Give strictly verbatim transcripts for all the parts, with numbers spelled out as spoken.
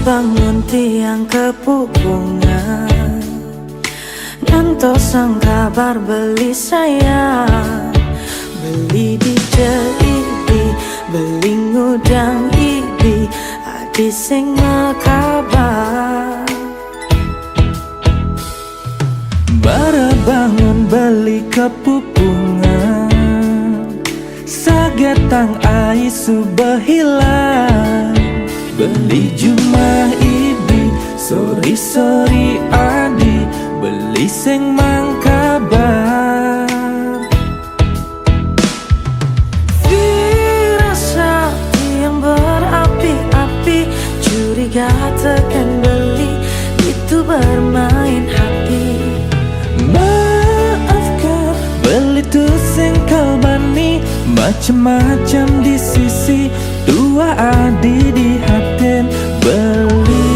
Bangun tiang kepupungan, ngantos sang kabar beli sayang. Beli dijak ibi, beli ngudang ibi, adi sing makabar. Bara bangun beli kepupungan, sagetang ai suba hilang. Beli jumah ibi, sori-sori adi, beli sing mangkabar. Firasat yang berapi-api, curiga teken beli, itu bermain hati. Maafkan beli tu sing kalbani, macam-macam di sisi, tuah adi di hatin beli.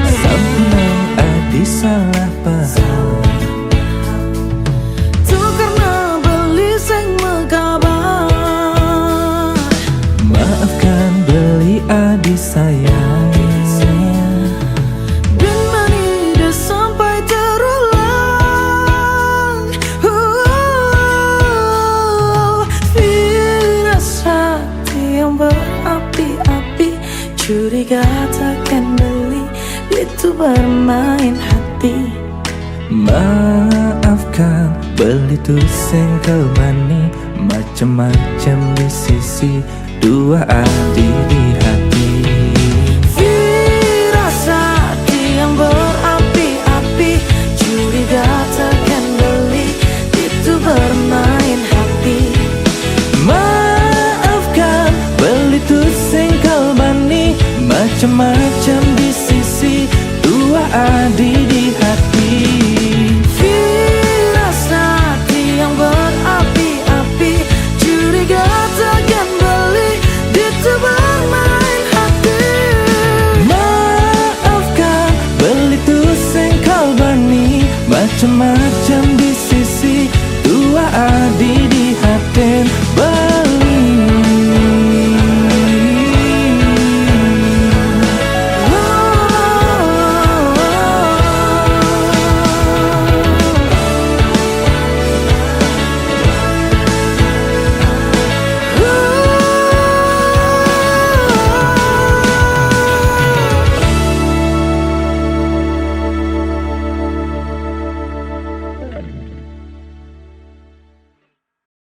Sampunang adi salah paham. Tu karena beli sing makabar. Maafkan beli adi sayang. Dan mani dah sampai terulang. Uh, firasat yang berapi-api, curiga teken beli, itu bermain hati. Maafkan beli tu sing kalbani, macam-macam di sisi, tuah adi di hati. Firasat yang berapi-api, curiga teken beli, itu bermain hati. Maafkan beli tu sing kalbani, macam-macam di sisi, tuah adi